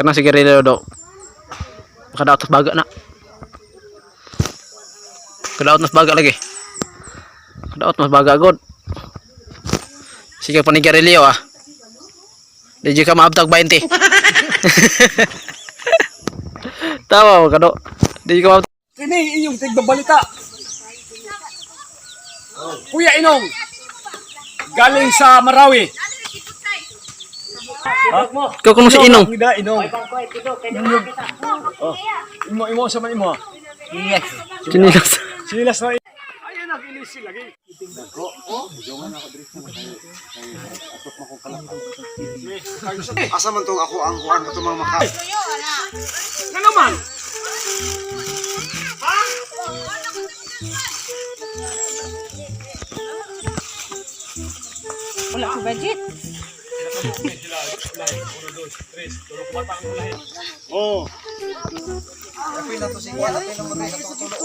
Kana si Guerrero do. Makadaot tas baga na. Kadaot mas baga lagi. Kadaot mas baga god. Sige pa ni Guerrero ah. Di ka maabtag 20. Tawa mo kado. Di ka maabtag. Kini inyong tigbabalita. Kuya Inong, galing sa Marawi. Ikaw kuno si Inong. Ida Inong. Oh. Imo imo sa man imo. Chinilas. Sinilas na. Ayun ang ilisi lagi. Asa man tong ako ang kuan ko mga maka. Nga naman. Wala ko budget. Oh. Apil na to si kuan, apil na mo tayo sa tulo.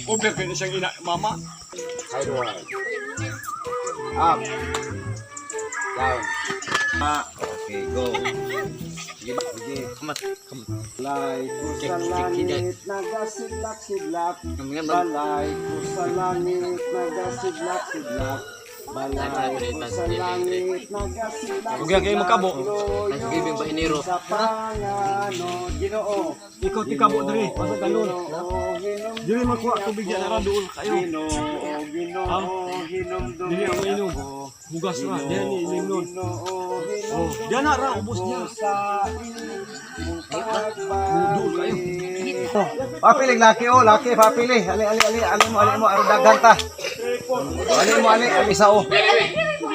Over kayo siyang ina, mama. Sideward. Up. Down. Ah, okay, go. Sige, sige. Kamat, kamat. Balay ko sa langit, nagasidlak-sidlak. Balay ko sa langit, nagasidlak-sidlak. Balay ko sa langit, nagasidlak. Huwag yan kayo magkabo. Gibing ba iniro? Sa pangano, Ginoo. Ikaw tikabo diri, basta galon. Ginoo, Dili makuha tubig yan ara dool kayo. Ginoo, Ginoo, hinumdumi Dili ako inom. ako. Hugas ra, diyan ni ilim nun. Ginoo, Oh, diyan na ra ubos niya. sa imong Dool kayo. Papili laki oh, laki papili. Ali ali ali ali mo ali mo aron daghan ta. Ali mo ali ali sa oh.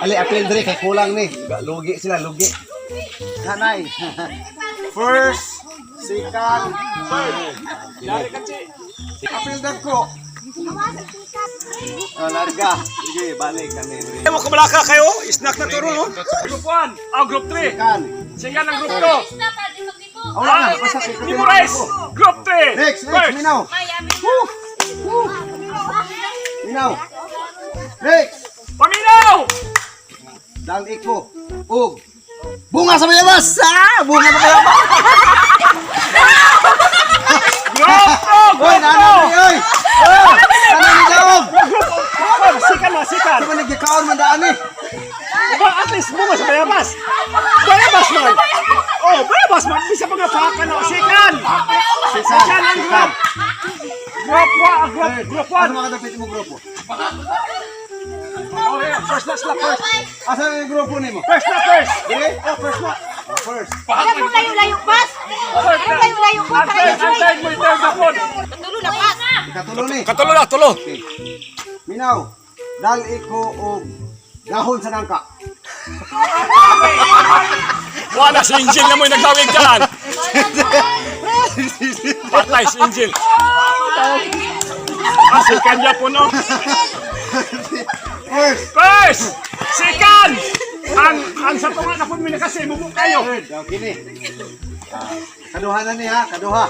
Ali apil diri kay kulang ni. Lugi sila lugi. Kanay. First, second, third. Dari kasi. Apil dagko. Oh, larga. Sige, balik kami. Mo kabalaka kayo, snack na turo no. Group 1, ah group 3. Kan. Siya ang group 2. Oh, wala na. Basta Ni Moraes, group 3. Next, next, minaw. Minaw. Next. Paminaw! Dal iko. Og. Bunga sa bayabas. Ah, bunga sa bayabas. Group 2, Oy, group nana 2. ni oy. Oh, nana ni daog. Group 4, sikan na, sikan. Sa man nagkaon man daan ni. Ba, at least bunga sa bayabas. Bayabas man. Oh, bayabas man. Bisa pa nga paka na, sikan. Sikan ang group. Group 1, group Asa 1. mga dapit mo grupo? Oh, yeah, first na sila, first. Asa yung grupo nimo? First na, first. Dire? Oh, first na. Oh, first. Wala mo layo-layo pas. Ano layo-layo ko Ang para third, ang third mo, third na po. Katulo na pas. Ikatulo ni. Katulo na, tulo. Okay. Minaw. Dal iko og dahon sa nangka. Wala si Angel na mo'y naglawig dyan. Patay si Angel. Ah, si Kanya po no. First. First! Second! Ang sa tunga na po mi kasi mubo kayo. Third. Okay ni. Ah, kaduha na ni ha, kaduha.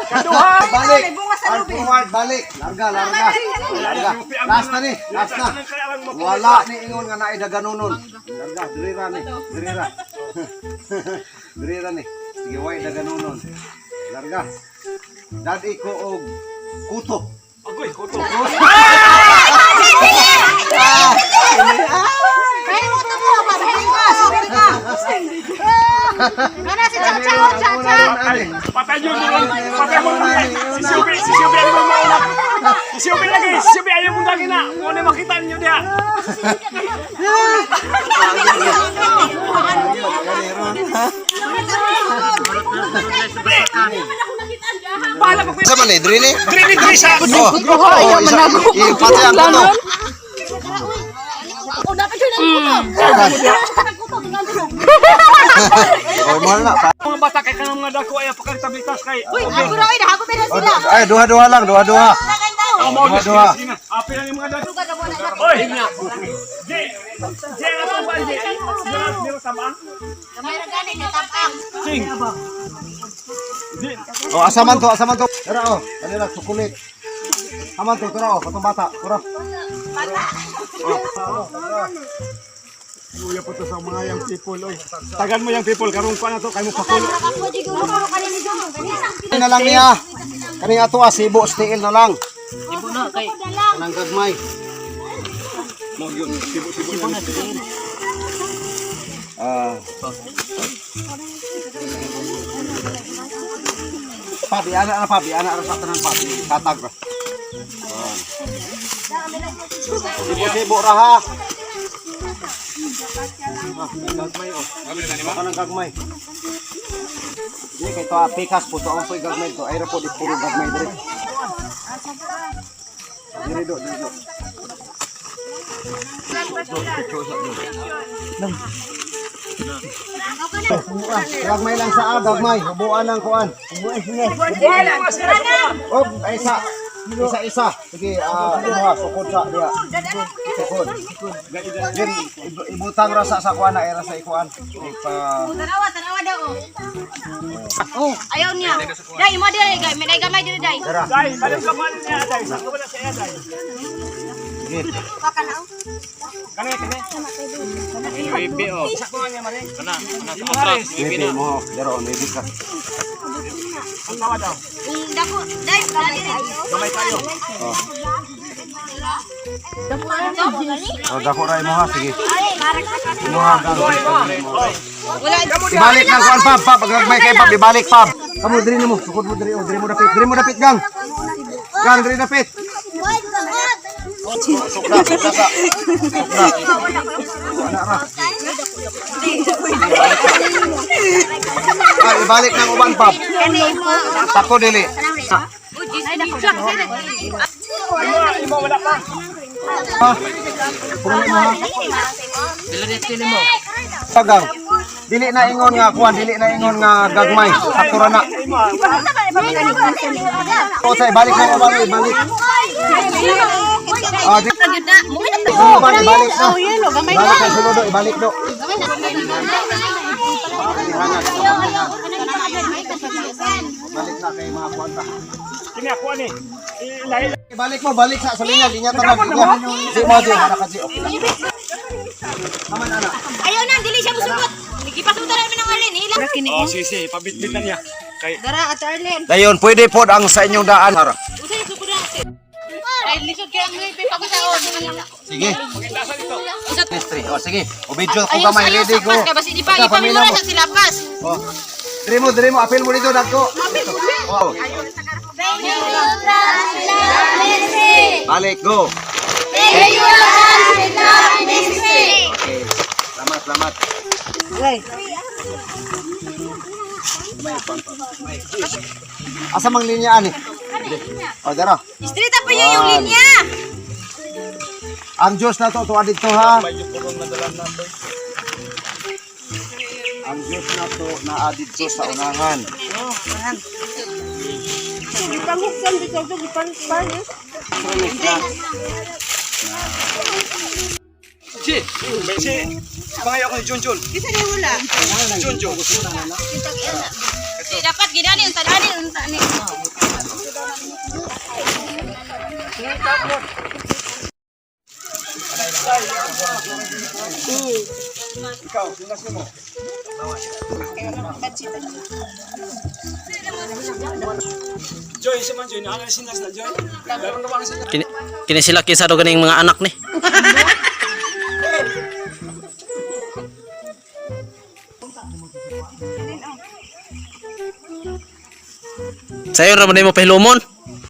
Kaduha! Balik. Bunga sa Arm lubid. forward, balik. Larga, larga. Larga. Last na ni, last na. Wala ni ingon nga naay daganunon. Larga, dirira ni, dirira. Dirira ni. Sige, way daganunon. Larga. Dad ko og kuto. Agoy, kuto. Kaya mo to mo pa dili ka, sige ka. Kana si Cha Cha Cha Cha. Patay yun, yun. Patay mo na. Si Subi, si Subi ayaw mo mauna. Si Subi lagi, si Subi ayaw mong dagi na. Kung ano makita ninyo diha. Bahala ko. Sa man ni, diri ni. Diri diri sa Oh, oh, isa. Ipatay ang kuto. O dapat yun ang kuto. Kuto. Oh, mahal na. Mga bata kay kanang mga dako ay pagkatablitas kay. Uy, ako ra oy, nahagop na sila. Ay, duha-duha lang, duha-duha. Oh, mo Duha, duha. Apil na yung mga dako. Oy. J. J ato ba J? Dira tabang. Kamay ra gani kay tapang. Sing. Oh, asa man to, asa man to. Tara oh, kanila chocolate. Aman to, tara oh, katong bata, tara. Luya po to sa mga young people oy. Tagan mo young people karong pa na to kay mo pakulo. Ano na lang niya. Kaning ato ah, sibo stiil na lang. Ibo na kay Kanang gagmay. Mo gyud sibo-sibo na. Ah. Pabi, ana na pabi, ana ra sa tanan pabi. Katag ra. Ah. Sibo-sibo ra ha. Ah, gagmay oh. Kanang gagmay. Di kay to ah, pikas po to ang po'y gagmay to. Ay ra po di puro gagmay dire. Dire do, dire do. Gagmay lang sa ah, gagmay. Hubuan ang kuan. Oh, ay isa. Isa isa. Sige, ah, imuha sukod sa diha. Sukod. Yun, ibutang ra sa kuan na era sa ikuan. Ipa Tanawa, tanawa daw. Oh. Ayaw niya. Dai, mo dai, gay, may gamay diri dai. Dara. Dai, balik ka man niya dai. Sakto ba na siya dai? Sige. Kani kani. Bibi oh. Kana, kana sa atras, bibi Bibi na. mo, dara bibi ka. Ang tawa daw. Kung dako, dai, dali. Gamay kayo. Oh. Oh, dako ra imo ha, sige. Imuha gang. Wala. Ibalik lang kuan pab, pab, gagmay kay pab, ibalik pab. Kamo diri nimo, sukod mo diri, oh, diri mo dapit, diri mo dapit gang. Gang diri dapit. Sukra, sukra sa. Sukra. Ana ra. Ah, ibalik ng uban pab. Sako dili. Imo wala pa. Ha? Puro mo ha. Dili dili mo. Pagang. Dili na ingon nga kuan, dili na ingon nga gagmay. Sakto ra na. O sa ibalik ng uban, ibalik. Ah, di uban, ibalik na. Ibalik ang sulod, do, ibalik do. Balik na kay mga kuan ta. Kini ako ani. Ilahi Ibalik mo, balik sa sa linya, linya tanan. Linya. Di mo di, para ka di. Okay lang. Aman ana. Ayaw na, dili siya musugot. Gipasutan namin ang alin. Hila. Oh, sige sige, pabitbit na niya. Kay Dara at Arlen. Dayon, pwede pod ang sa inyong daan. Hara. Usa yung sukod na. Ay, lisod kaya ang may pagkasaon. Sige. Usa Mystery. O sige. O video ko gamay ready go. Kay basi di pa Basta pamilya ipamimura mo. sa silapas. Oh. Diri mo, diri mo, apil mo dito dagko. Oh. Balik go. Okay. Salamat, salamat. Asa mang linya ani? O, dara. Straight pa yun yung linya. Ang Diyos na to, tuwa dito ha. Ang Diyos na to, naa dito sa unahan. Si, si, pangayo ako ni Junjun. Bisa ni wala. Junjun. Di dapat gidani unta dani unta ni. Ikaw, sinas mo. Joy, siya man Joy. Naala sinas na Joy. Laro na ba siya? Kini, kini sila kinsa daw ganing mga anak ni. Sayo ra man mo pahilumon.